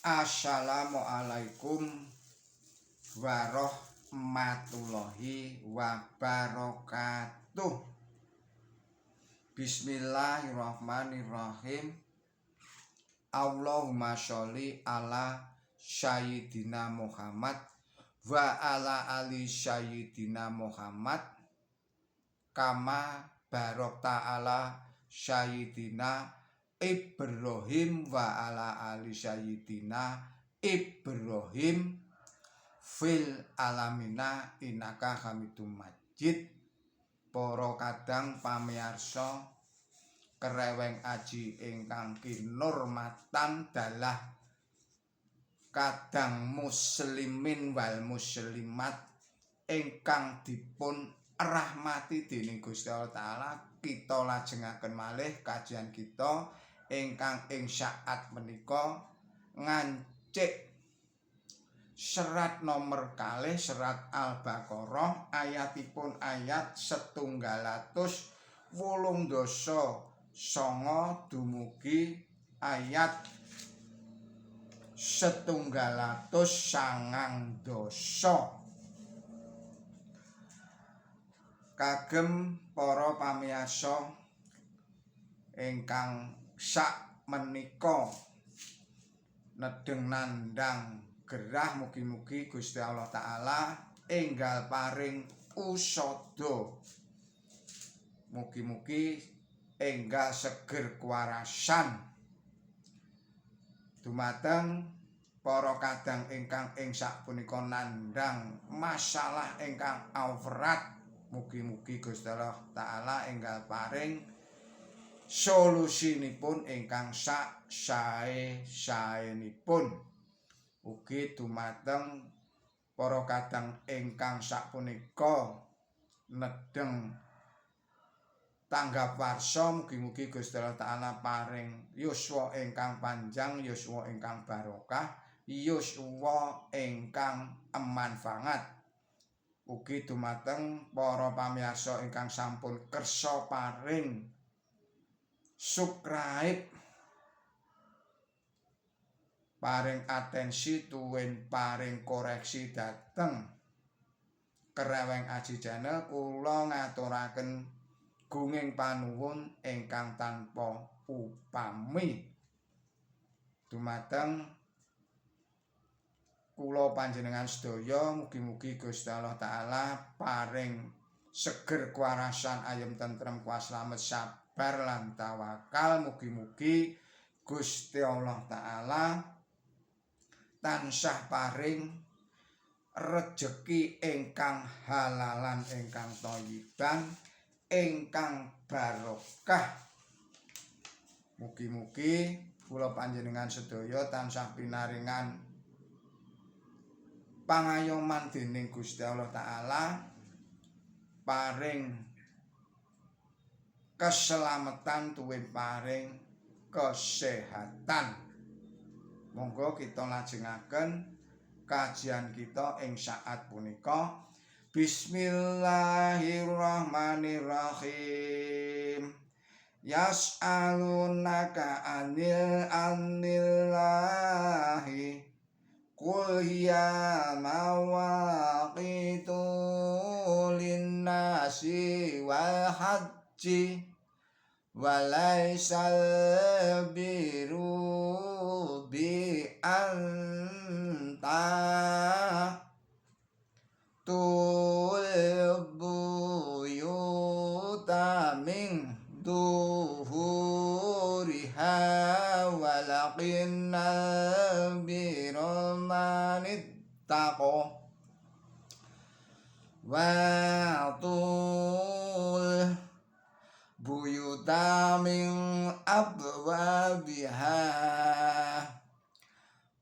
Assalamualaikum warahmatullahi wabarakatuh. Bismillahirrahmanirrahim. Allahumma sholli ala Sayyidina Muhammad wa ala ali Sayyidina Muhammad kama barokta ala Sayyidina Ibrahim wa ala ali Sayyidina Ibrahim fil alamina innaka Hamidum Majid. Para kadang pamirsa Kereweng Aji ingkang kinurmatan, dalah kadang muslimin wal muslimat ingkang dipun rahmati dening Gusti Allah Taala, kita lajengaken malih kajian kita ingkang ing saat menika ngancik serat nomor 2, serat Al-Baqarah, ayatipun ayat 189 dumugi ayat 190. Kagem para pamirsa ingkang sak menika nedheng nandhang gerah, mugi-mugi Gusti Allah Taala enggal paring usada, mugi-mugi enggal seger kuwarasan. Dumateng para kadang ingkang ing sapunika nandhang masalah ingkang awrat, mugi-mugi Gusti Allah Taala enggal paring solusinipun ingkang sak sae-saenipun. Ugi dumateng para kadang ingkang sapunika nedheng tanggap warsa, mugi-mugi Gusti Allah Taala paring yuswa ingkang panjang, yuswa ingkang barokah, yuswa ingkang manfaat. Ugi dumateng para pamirsa ingkang sampun kersa paring subscribe, paring atensi tuwin paring koreksi dhateng Kereweng Aji Channel, kula ngaturaken gunging panuwun ingkang tanpa upami. Dumateng kula panjenengan sedaya, mugi-mugi Gusti Allah Taala paring seger kuwarasan, ayem tentrem, kuwas slamet, sabar lan tawakal. Mugi-mugi Gusti Allah Taala tansah paring rejeki ingkang halalan, ingkang thayyiban, ingkang barokah. Mugi-mugi kula panjenengan sedaya tansah pinaringan pangayoman dening Gusti Allah Taala, paring keselamatan tuwin paring kesehatan. Monggo kita lajengaken kajian kita ing saat punika. Bismillahirrahmanirrahim. Yas'alunaka anil anillahi qul hiya mawaqitu linnasi wal hajji walaisal biru bi anta tul buyuta min duhuriha walakinnal birra manittaqa wa tul buyuta min abwabiha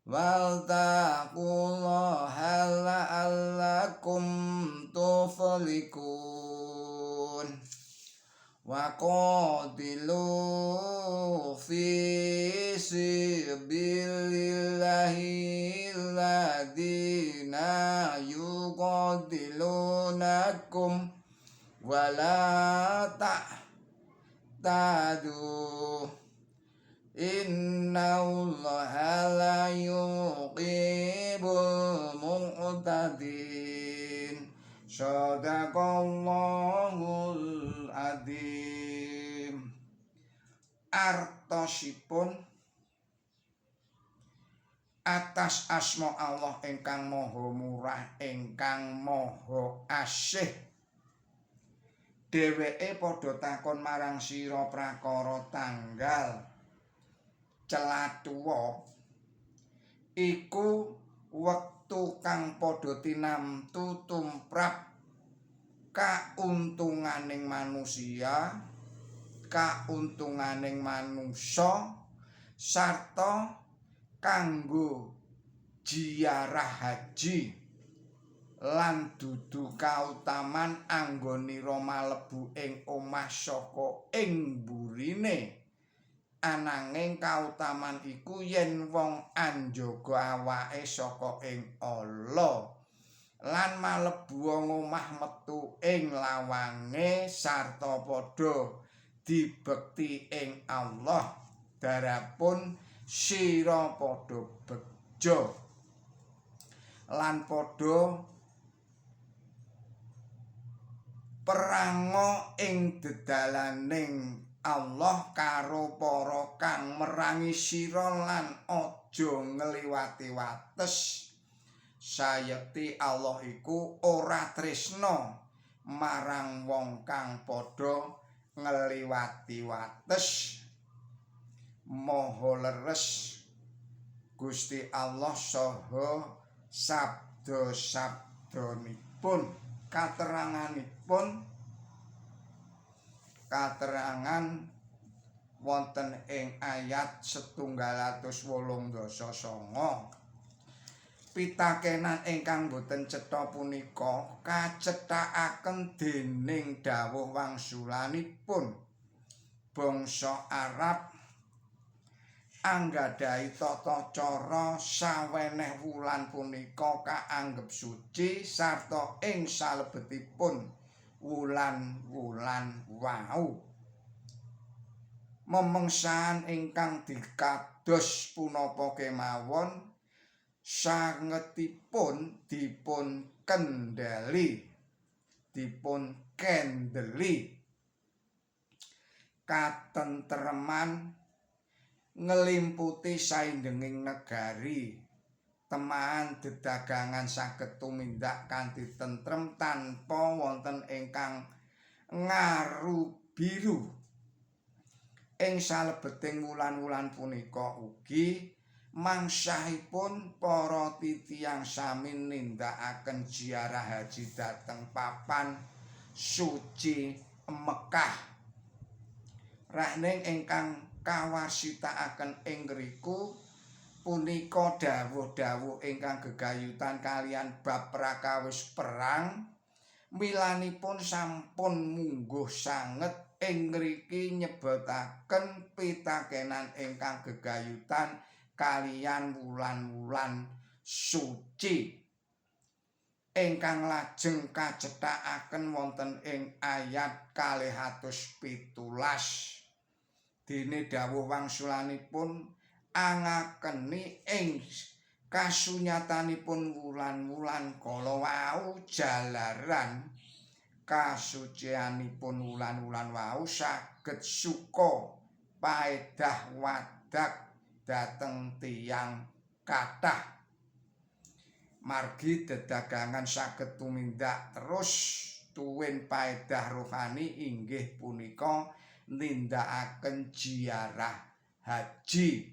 wal taqullaha la'allakum tuflihun. Wa qatilu fi sabilillahi alladziina yuqatilunakum wa la ta'tadu innallaha la yuhibbul. Sadaqallahul adzim. Artosipun atas asma Allah ingkang maha murah ingkang maha asih. Dheweke padha takon marang sira prakara tanggal celathuwa iku wektu kang padha tinamtu tumrap kauntunganing manusia, kauntunganing manungsa sarta kanggo jiarah haji lan dudu kautaman anggonira malebu ing omah saka ing mburine, ananging kautaman iku yen wong anjaga awake saka ing ala lan malebu omah metu ing lawange sarta padha dibekti ing Allah darapun sira padha bejo lan padha perango ing dedalaning Allah karo para kang merangi sira lan aja ngliwati wates. Sayekti Allah iku ora tresna marang wong kang padha ngliwati wates. Maha leres Gusti Allah saha sabda-sabdanipun. Kateranganipun katerangan wonten ing ayat 189. Pitakenan ingkang boten cetha punika kacethakaken dening dawuh wangsulanipun. Bangsa Arab anggadhahi tata cara saweneh wulan punika kaanggep suci sarta ing salebetipun wulan-wulan wau memengsahan ingkang dikados punapa kemawon sangetipun dipun kendhali dipun kendeli katentreman nglimputi saindenging negari. Temahan dedagangan saged tumindak kanthi tentrem tanpa wonten ingkang ngarubiru. Ing salebeting wulan-wulan punika ugi mangsahipun para titiyang sami nindakaken ziarah haji dhateng papan suci Mekah. Rahning ingkang kawarsitakaken ing ngriku punika dawuh-dawuh ingkang gegayutan kaliyan bab prakawis perang, milanipun sampun mungguh sanget ing ngriki nyebataken pitakenan ingkang gegayutan kaliyan wulan-wulan suci ingkang lajeng kacethakaken wonten ing ayat 217. Dene dawuh wangsulanipun angakeni ing kasunyatanipun wulan-wulan kala wau jalaran kasucianipun wulan-wulan wau saged suka paedah wadak dhateng tiyang kathah. Margi dedagangan saged tumindak terus tuwin paedah rohani inggih punika nindakaken ziarah haji.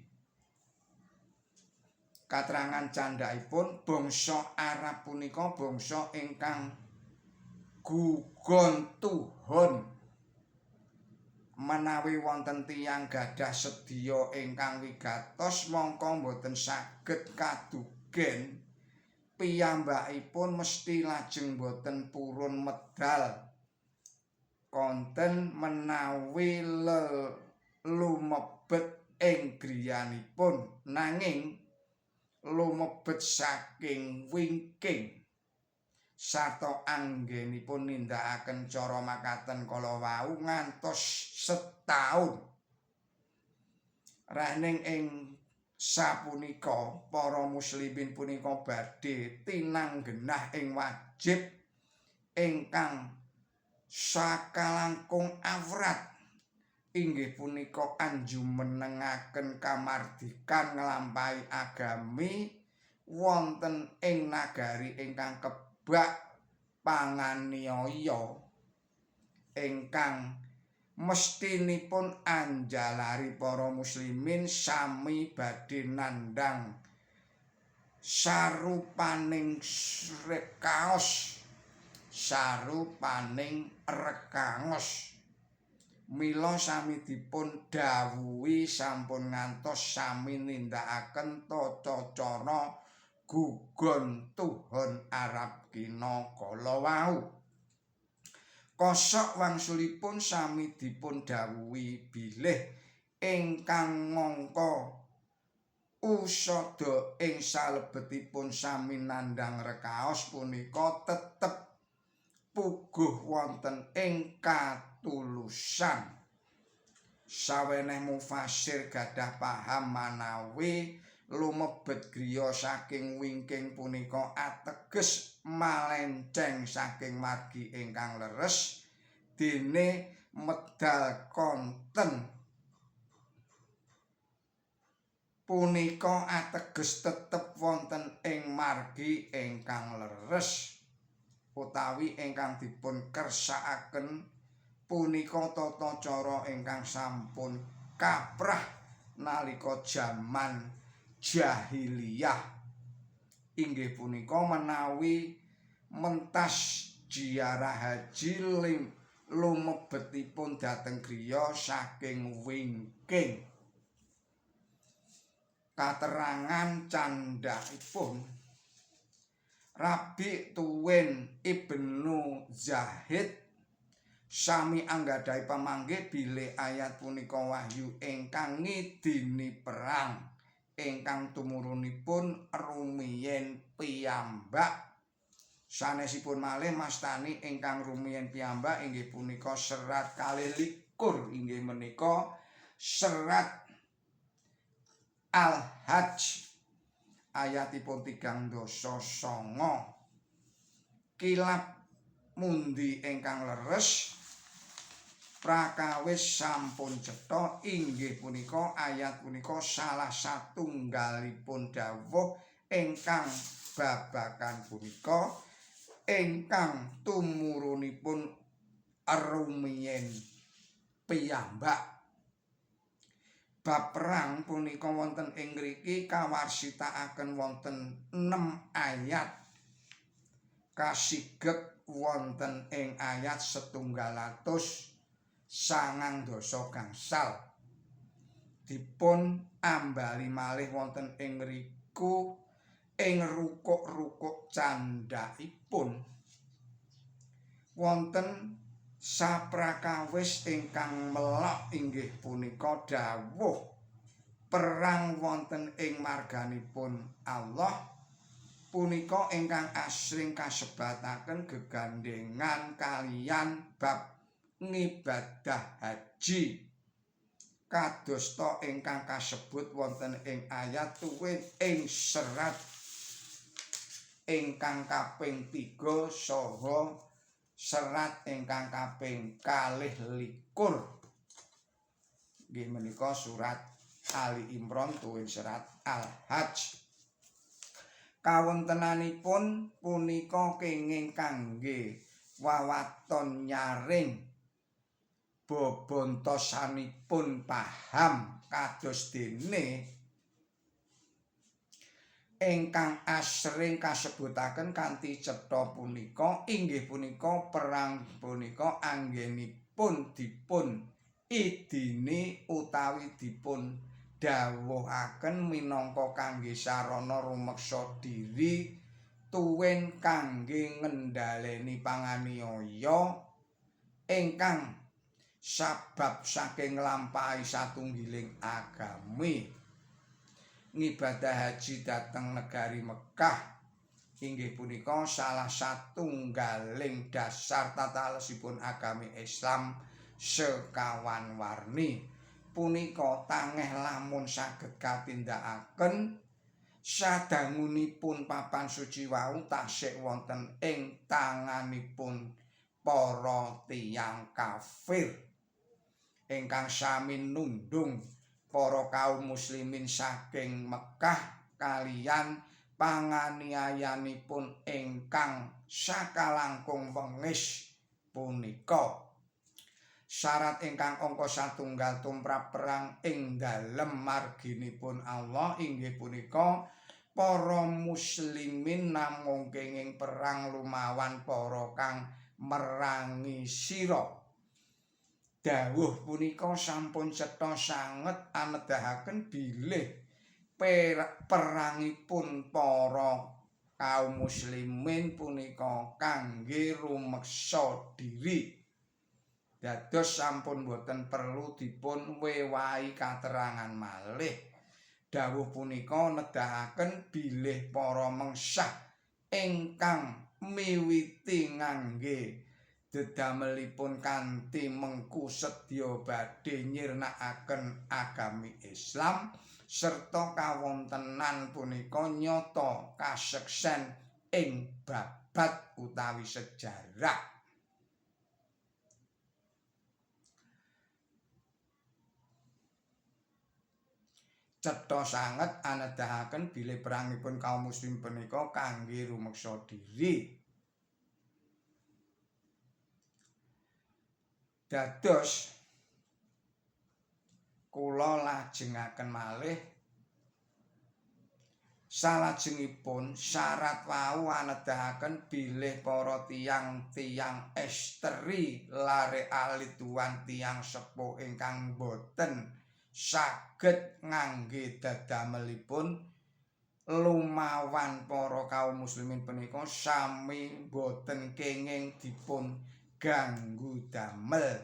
Katerangan candhakipun bangsa Arab punika bangsa ingkang gugon tuhon. Menawi wonten tiyang gadah sedya ingkang wigatos mongko boten saged kadugen piyambakipun mesti lajeng boten purun medal konten menawi lumebet ing griyanipun, nanging lumebet saking wingking sarta anggenipun nindakaken cara makaten kala wau ngantos setaun. Rahning ing sapunika para muslimin punika badhe tinanggenah ing wajib ingkang sakalangkung awrat inggih punika anjumenengaken kamardikan nglampahi agami wonten ing nagari ingkang kebak panganiaya ingkang mestinipun anjalari para muslimin sami badhe nandhang sarupaning kaos sarupaning rekangos. Mila sami dipun dhawuhi sampun ngantos sami nindakaken tata cara gugon tuhon Arab kina kala wau. Kosok wangsulipun sami dipun dhawuhi bilih ingkang ngangka usada ing salebetipun sami nandhang rekaos punika tetep puguh wonten ing katulusan. Saweneh mufasir gadah paham manawi lumebet griya saking wingking punika ateges malenceng saking margi ingkang leres, dene medal konten punika ateges tetep wonten ing margi ingkang leres utawi ingkang dipun kersakaken punika tata cara ingkang sampun kaprah nalika jaman jahiliyah, inggih punika menawi mentas ziarah haji lumebetipun dhateng griya saking wingking. Katerangan candhakipun Rabi Tuwin Ibnu Zahid sami anggadhahi pamanggih bilih ayat punika wahyu ingkang ngidini perang ingkang tumurunipun rumiyin piyambak. Sanesipun malih mastani ingkang rumiyin piyambak inggih punika serat 22 inggih menika serat Al-Hajj ayatipun 39. Kilap mundi ingkang leres prakawis sampun cetha inggih punika ayat punika salah satunggalipun dawuh ingkang babakan punika ingkang tumurunipun rumiyin piyambak. Bab perang punika wonten ing ngriki kawarsitakaken wonten 6 ayat kasigek wonten ing ayat 190 gangsal. Dipun ambali malih wonten ing ngriku ing rukuk-rukuk candhakipun wonten saprakawis ingkang melok inggih punika dawuh perang wonten ing marganipun Allah punika ingkang asring kasebataken gegandhengan kaliyan bab ngibadah haji kadosta ingkang kasebut wonten ing ayat tuwin ing serat ingkang kaping 3 saha serat ingkang kaping 22. Nggih menika surat Ali Imran tuwin serat Al-Hajj. Kawontenanipun punika kenging kangge wawaton nyaring bebontosanipun paham kados dene ingkang asring kasebutaken kanthi cetha punika inggih punika perang punika anggenipun dipun idini utawi dipun dawuhaken minangka kangge sarana rumeksa diri tuwin kangge ngendhaleni panganiaya ingkang sabab saking nglampahi satunggiling agami. Ngibadah haji dhateng negari Mekah inggih punika salah satunggaling dasar tatalesipun agami Islam sekawan warni. Punika tangeh lamun saged katindakaken Sadangunipun papan suci wau tasih wonten ing tanganipun para tiyang kafir ingkang sami nundung para kaum muslimin saking Mekah kaliyan panganiayanipun ingkang sakalangkung wengis punika. Syarat ingkang angka satunggal tumrap perang ing dalem marginipun Allah inggih punika para muslimin namung kenging perang lumawan para kang merangi sira. Dawuh punika sampun cetha sanget anedahaken bilih perangipun para kaum muslimin punika kangge rumeksa diri. Dados sampun boten perlu dipun wewahi katerangan malih. Dawuh punika nedahaken bilih para mengsah ingkang miwiti ngangge dedamelipun kanthi mengku sedya badhe nyirnakaken agami Islam serta kawontenan punika nyata kaseksen ing babad utawi sejarah. Cetha sanget anedahaken bilih perangipun kaum muslim punika kangge rumeksa diri. Dados kula lajengaken malih salajengipun syarat wau anedahaken bilih para tiyang-tiyang estri lare alit tuan tiyang sepuh ingkang boten saged ngangge dadamelipun lumawan para kaum muslimin punika sami boten kenging dipun ganggu damel.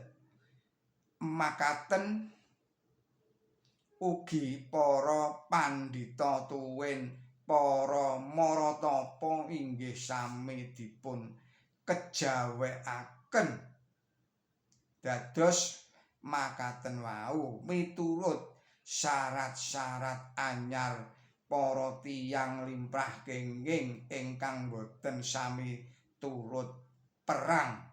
Makaten ugi para pandhita tuwin para maratapa inggih sami dipun kejawekaken. Dados makaten wau miturut syarat-syarat anyar para tiyang limrah kenging ingkang boten sami turut perang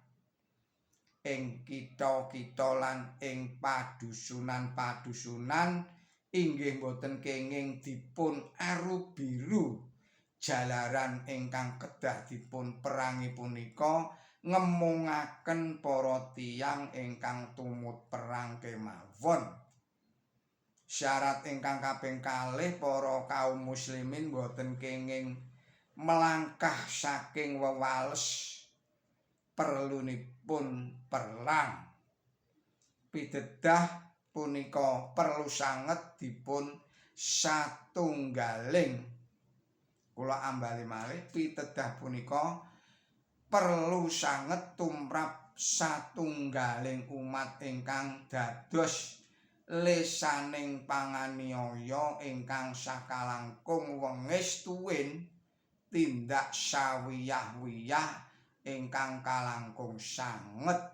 ing kitha-kitha lan ing padusunan-padusunan inggih boten kenging dipun aru biru jalaran ingkang kedah dipun perangi punika ngemungaken para tiyang ingkang tumut perang kemawon. Syarat ingkang kaping kalih para kaum muslimin boten kenging melangkah saking wewales perlunipun perang. Pitedah punika perlu sanget dipun satunggaling. Kula ambali malih, pitedah punika perlu sanget tumrap satunggaling umat ingkang dados lesaning panganiaya ingkang sakalangkung wengis tuwin tindak sawiyah-wiyah ingkang kalangkung sanget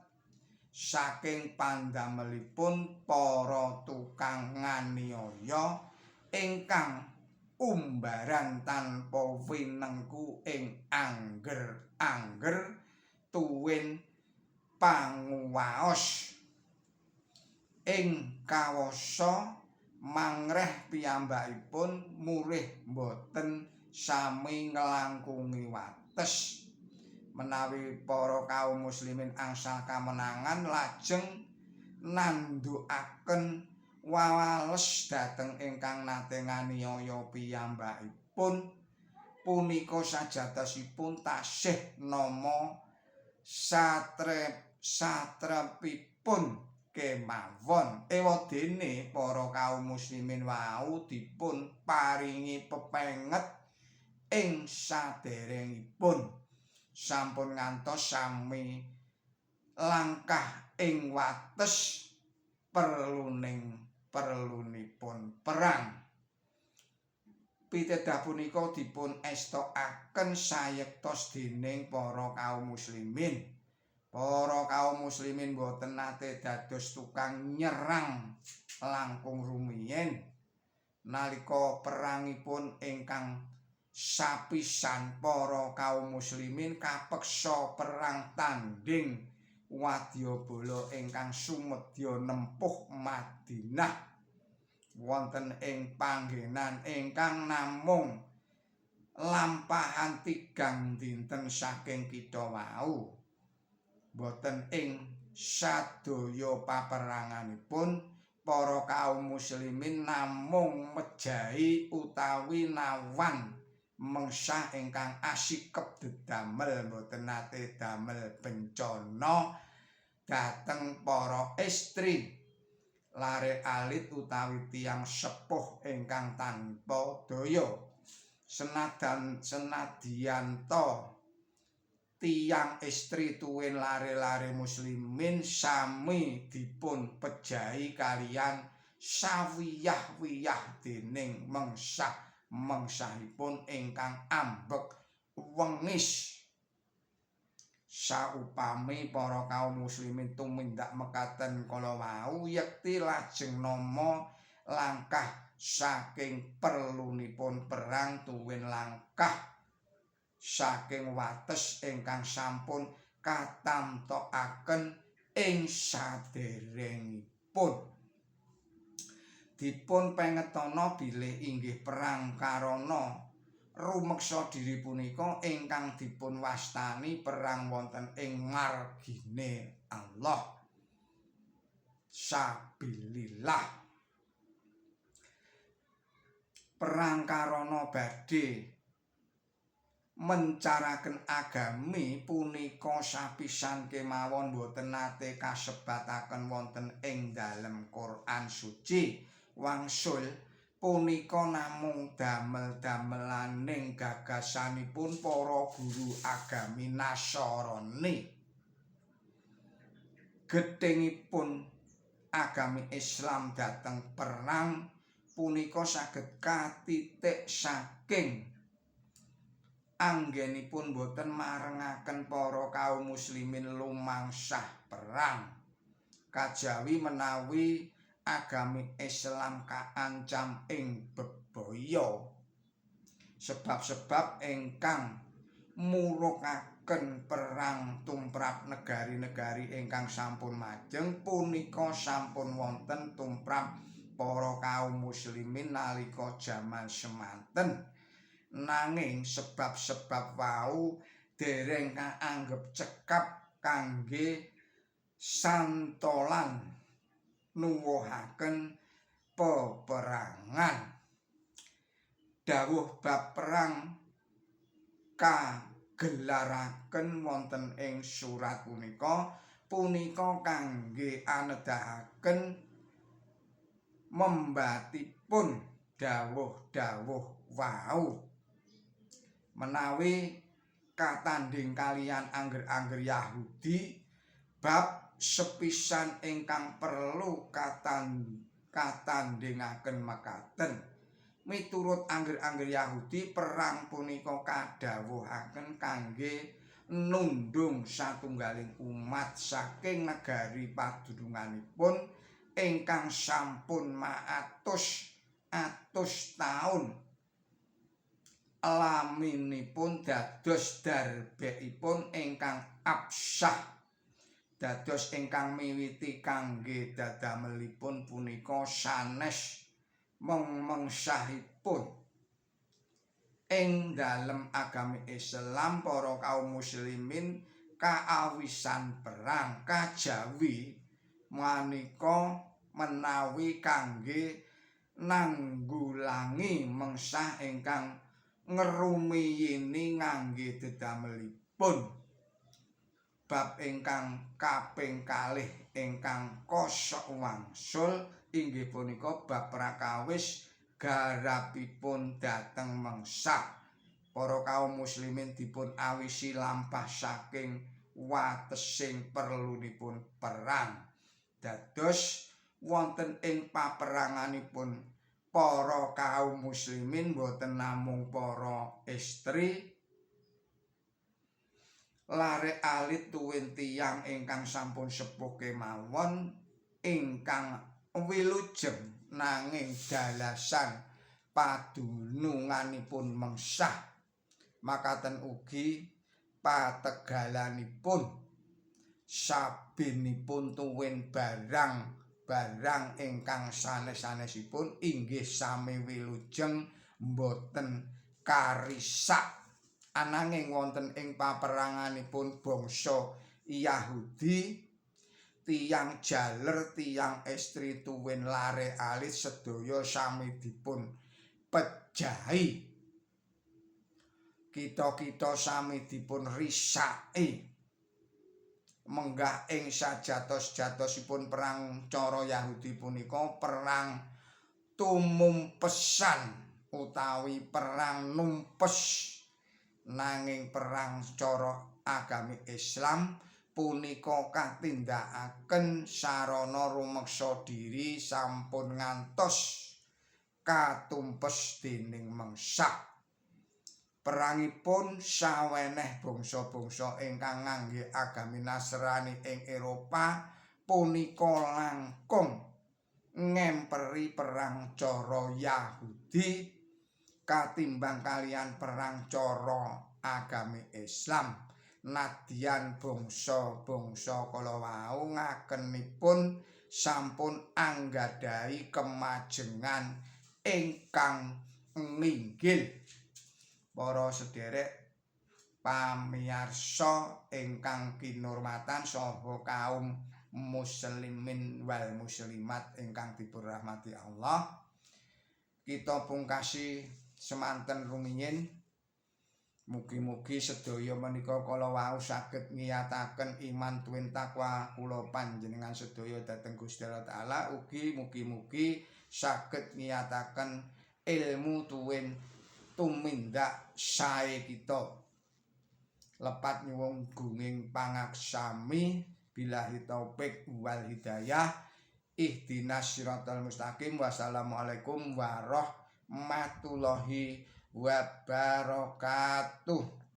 saking pandamelipun para tukang nganiaya ingkang umbaran tanpa winengku ing angger-angger tuwin panguwaos ing kawasa mangreh piyambakipun murih boten sami nglangkungi wates. Menawi para kaum muslimin angsal kamenangan lajeng nandhukaken wawales dhateng ingkang nate nganiaya piyambakipun punika sajatosipun tasih nama satrepipun kemawon. Ewadene para kaum muslimin wau dipun paringi pepenget ing saderengipun sampun ngantos sami langkah ing wates perlunipun perang. Pitedah punika dipun estokaken sayektos dening para kaum muslimin. Para kaum muslimin boten nate dados tukang nyerang langkung rumiyin. Nalika perangipun ingkang sapisan, para kaum muslimin kapeksa perang tandhing wadyabala ingkang sumedya nempuh Madinah wonten ing panggenan ingkang namung lampahan 3 dinten saking kitha wau. Boten ing sadaya paperanganipun para kaum muslimin namung mejahi utawi nawan mengsah ingkang asikep dedamel, boten nate damel bencana dhateng para estri, lare alit utawi tiyang sepuh ingkang tanpa daya. Senadan senadyanta tiyang estri tuwin lare-lare muslimin sami dipun pejahi kaliyan sawiyah-wiyah dening mengsah mengsahipun ingkang ambek wengis. Saupami para kaum muslimin tumindak mekaten kala wau, yekti lajeng nama langkah saking perlunipun perang tuwin langkah saking wates ingkang sampun katamtokaken ing saderengipun. Dipun pengetana bilih inggih perang karana rumeksa diri punika ingkang dipun wastani perang wonten ing margine Allah, sabilillah. Perang karana badhe mencaraken agami punika sapisan kemawon boten nate kasebataken wonten ing dalem Quran Suci. Wangsul punika namung damel-damelaning gagasanipun para guru agami Nasarani. Gethingipun agami Islam dhateng perang punika saged katitik saking anggenipun boten marengaken para kaum muslimin lumangsah perang. Kajawi menawi agami Islam kaancam ing bebaya, sebab-sebab ingkang murukaken perang tumrap negari-negari ingkang sampun majeng punika sampun wonten tumrap para kaum muslimin nalika jaman semanten. Nanging sebab-sebab wau dereng kaanggep cekap kangge santolan nuwuhaken peperangan. Dawuh bab perang kagelaraken wonten ing surat punika punika kangge anedahaken membatipun dawuh-dawuh wau. Menawi katandhing kaliyan angger-angger Yahudi, bab sepisan ingkang perlu katandhingaken mekaten. Miturut angger-angger Yahudi, perang punika kadhawuhaken kangge nundung satunggaling umat saking negari padununganipun ingkang sampun maatus-atus taun laminipun dados darbekipun ingkang absah. Dados ingkang miwiti kangge dadamelipun punika sanes meng-mengsahipun. Ing dalem agami Islam para kaum muslimin kaawisan perang kajawi maneka menawi kangge nanggulangi mengsah ingkang ngrumiyini ngangge dedamelipun. Bab ingkang kaping kalih ingkang kosok wangsul inggih punika bab prakawis garapipun dhateng mengsah. Para kaum muslimin dipun awisi lampah saking watesing perlunipun perang. Dados wonten ing paperanganipun para kaum muslimin boten namung para estri, lare alit tuwin tiyang ingkang sampun sepuh kemawon ingkang wilujeng, nanging dalasan Padununganipun mengsah, makaten ugi pategalanipun sabenipun tuwin barang-barang ingkang sanes-sanesipun inggih sami wilujeng, boten karisak. Ananging wonten ing paperanganipun bangsa Yahudi, tiyang jaler, tiyang estri tuwin lare alit sedaya sami dipun pejahi. Kita-kita sami dipun risaki. Menggah ing sajatos-jatosipun perang cara Yahudi punika perang tumumpesan utawi perang numpes, nanging perang cara agami Islam punika katindakaken sarana rumeksa diri sampun ngantos katumpes dening mengsah. Perangipun saweneh bangsa-bangsa ingkang ngangge agami Nasrani ing Eropa punika langkung ngemperi perang cara Yahudi katimbang kalian perang cara agami Islam. Nadyan bangsa-bangsa kala wau ngakenipun sampun anggadhahi kemajengan ingkang nginggil. Para sederek pamiyarsa ingkang kinurmatan saha kaum muslimin wal muslimat ingkang dipunrahmati Allah, kita pungkasi semanten rumiyin. Mugi-mugi sedaya menika kala wau saged ngiyataken iman tuwin takwa kula panjenengan sedaya dhateng Gusti Allah Taala, ugi mugi-mugi saged ngiyataken ilmu tuwin tumindak sae kita. Lepat nyuwun gunging pangaksami, billahi taufik wal hidayah, ihdinas siratal mustaqim, wassalamualaikum warahmatullahi wabarakatuh.